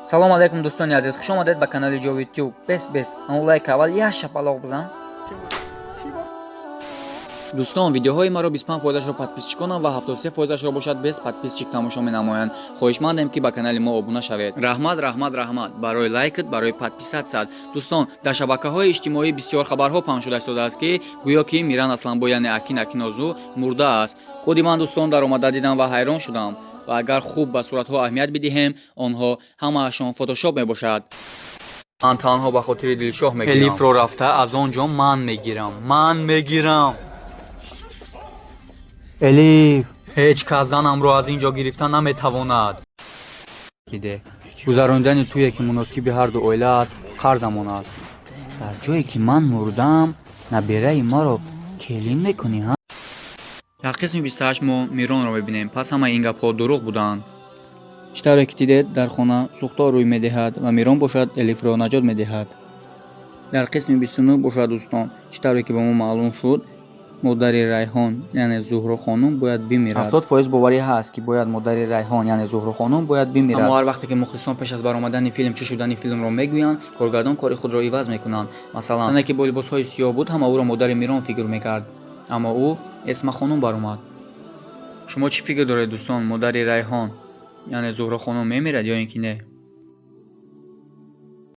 Салом алейкум, дӯстони азиз, хуш омадед ба канали Ҷовид Тюб. Бес, бес, ҳамон лайк, аввал як шапалоқ бизан. Дӯстон, видеоҳои маро 25 фоизашро подписчиконам ва 73 фоизашро бошад без подписчик тамошо менамоянд. Хоҳишмандем, ки ба канали мо обуна шавед. Раҳмат, раҳмат, раҳмат барои лайкат, барои подписаться. Дӯстон, дар шабакаҳои иҷтимоӣ бисёр хабарҳо паҳн шуда истодааст, ки гӯё ки Миран Асланбой, яъне Акин Акинозу, мурдааст. Худи ман, дӯстон, даромада дидам ва ҳайрон шудам. Ва агар хуб ба суратҳо аҳамият бидиҳем, онҳо ҳамаашон фотошоп мебошад. Ман танҳо ба хотири Дилшоҳ мегирам. Элифро рафта аз он ҷо ман мегирам, ман мегирам. Элиф, ҳеҷ кас занамро аз ин ҷо гирифта наметавонад. Диде, гузаронидани тӯе, ки муносиби ҳарду оила аст, қарзамон аст. Дар ҷое ки ман мурдам, набераи маро келин мекунӣ, ҳа? Дар қисми 28 мо Миронро мебинем. Пас ҳамаи ин гапҳо дурӯғ буданд. Чӣ тавре ки дидед, дар хона сӯхтор рӯй медиҳад ва Мирон бошад Элифро наҷот медиҳад. Дар қисми 29 бошад, дӯстон, чӣ тавре ки ба мо маълум шуд, модари Райҳон, яъне Зуҳро хонум, бояд бимирад. 70% боварӣ ҳаст, ки бояд модари Райҳон, яъне Зуҳро хонум, бояд бимирад. Аммо ҳар вақте ки мухлисон пеш аз баромадани филм чӣ шудани филмро мегӯянд, коргардон кори худро иваз мекунанд. Масалан, зане, ки бо либосҳои сиёҳ буд, ҳама ӯро модари Мирон фикр мекард, аммо ӯ Эсма хонум баромад. Шумо чӣ фикр доред, дӯстон, модари Райҳон, яъне Зуҳро хонум, мемирад ё ин ки не?